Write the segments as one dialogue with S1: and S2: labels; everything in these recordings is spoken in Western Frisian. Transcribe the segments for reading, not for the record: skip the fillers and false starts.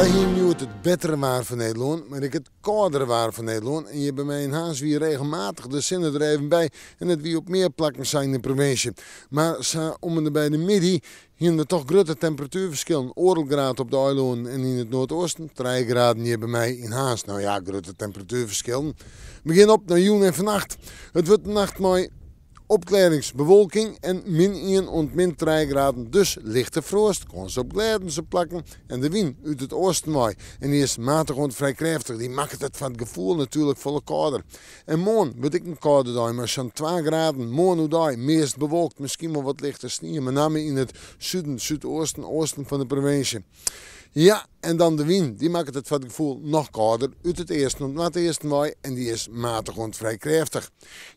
S1: Wy hienen hjoed it bettere waar fan Nederlân, mar ek it kâldere waar fan Nederlân. En hjir by my yn Harns wie regelmatich de sinne der even by en it wie op mear plakken sa yn de provinsje. Mar sa om en by de middei hienen we toch grutte temperatuerferskillen. Oardel graad op de eilannen en yn it noardeasten, 3 graden hjir by my yn Harns. No ja, grutte temperatuerferskillen. We gean op nei jûn en fannacht. It wurdt in nacht mei opklearrings, bewolking en min 1 oant min 3 graden, dus lichte froast, kâns op glêdens op plakken en de wyn út it oasten wei. En dy is matich oant frij krêftich, dy makket it foar it gefoel natuerlik folle kâlder. En moarn wurdt ek in kâlde dei mei sa'n 2 graden. Moarn oerdei meast bewolkt, miskien wol wat lichte snie, mei namme yn it suden, súdeasten, oasten fan de provinsje. Ja, en dan de wyn. Dy makket it foar it gefoel noch kâlder út it easten oant noardeasten wei en dy is matich oant frij krêftich.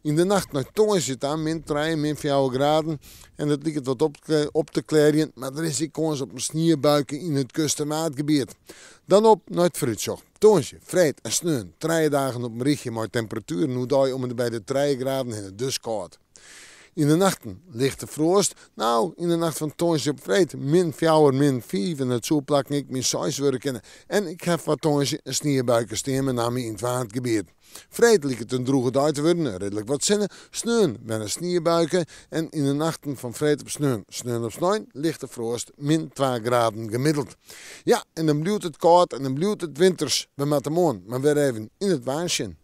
S1: Yn de nacht nei tongersdei ta min 3, min 4 graden en it liket wat op te klearjen, mar der is ek kâns op in sniebuike yn it kust- en waadgebiet. Dan op nei it foarútsjoch. Tongersdei, freed en sneon 3 dagen op in rychje mei temperatueren oerdei om en by de 3 graden hinne, dus kâld. Yn de nachten lichte froast. No, yn de nacht fan tongersdei op freed min 4, min 5 en it soe op plakken ek min 6 wurde kinne. En ik ha foar tongersdei in sniebuike stean, mei namme yn it Waadgebiet. Freed liket in drûge dei te wurden, ridlik wat sinne. Sneon wer in sniebuike en yn de nachten fan freed op sneon, sneon op snein lichte froast, min 2 graden gemiddeld. Ja, en dan bliuwt it kâld en dan bliuwt it winters. We moatte moarn mar wer even yn it waar sjen.